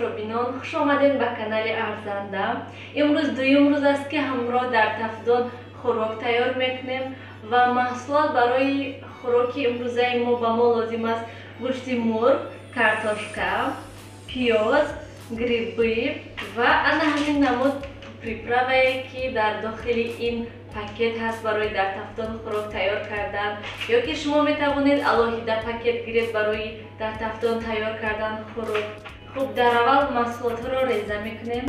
Тамошобинон, хуш омадед ба канали Арзанда. Имрӯз дуюм рӯз аст, ки ҳамроҳ дар тафдон хӯрок тайёр мекунем ва маҳсулот барои хӯроки имрӯзаи мо ба мо лозим аст гӯшти мурғ, картошка, пиёз, грибы ва ана ҳамин намуд приправае, ки дар дохили ин пакет ҳаст барои дар тафдон хӯрок тайёр кардан, ё ки шумо метавонед алоҳида пакет гиред барои дар тафдон тайёр кардан хӯрок. Хуб, дар аввал маҳсулотҳоро реза мекунем.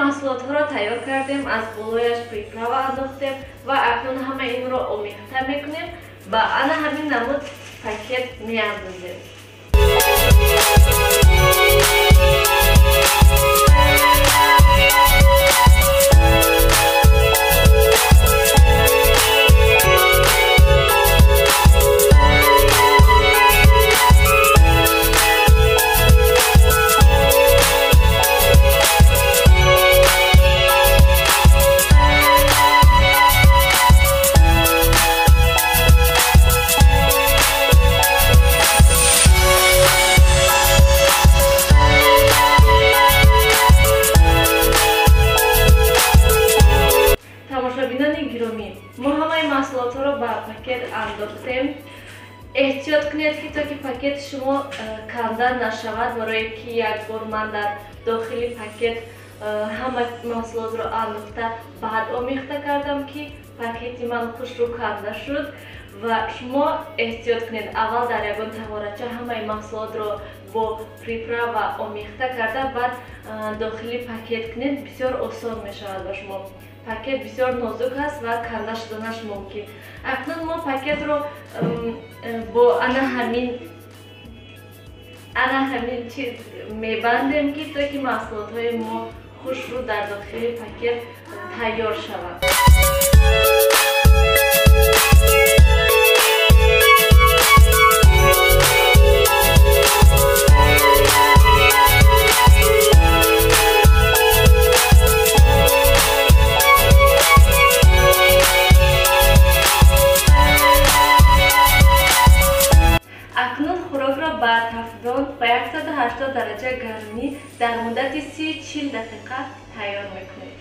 Маҳсулотҳоро тайёр кардем, аз болояш приправа андохтем ва акнун ҳама инро омехта мекунем ва ана ҳамин намуд пакет меандозем. Мо ҳамаи маҳсулотҳоро ба пакет андохтем. Эҳтиёт кунед, ки то ки пакети шумо канда нашавад, барое ки як бор ман дар дохили пакет ҳама маҳсулотро андохта баъд омехта кардам, ки пакети ман хушрӯ канда шуд. Ва шумо эҳтиёт кунед, аввал дар ягон таворача ҳамаи маҳсулотро бо приправа омехта карда баъд дохили пакет кунед, бисёр осон мешавад ба шумо. Пакет бисёр нозук аст ва канда шуданаш мумкин. Акнун мо пакетро бо ана ҳамин чиз мебандем, ки то ки маҳсулотҳои мо хушрӯ дар дохили пакет тайёр шаванд. Ба тафдон ба 180 дараҷа гармӣ дар муддати 30-40 дақиқа тайёр мекунед.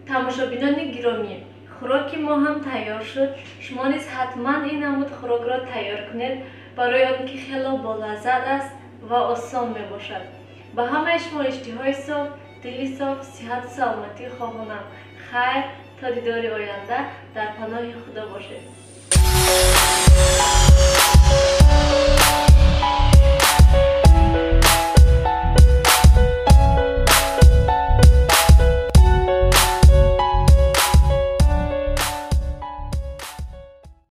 Тамошобинони гиромӣ, хӯроки мо ҳам тайёр шуд. Шумо низ ҳатман ин намуд хӯрокро тайёр кунед, барои он ки хело болаззат аст ва осон мебошад. Ба ҳамаи шумо иштиҳои соф, дили соф, сиҳату саломатӣ хоҳонам. Хайр, то дидори оянда дар паноҳи Худо бошед.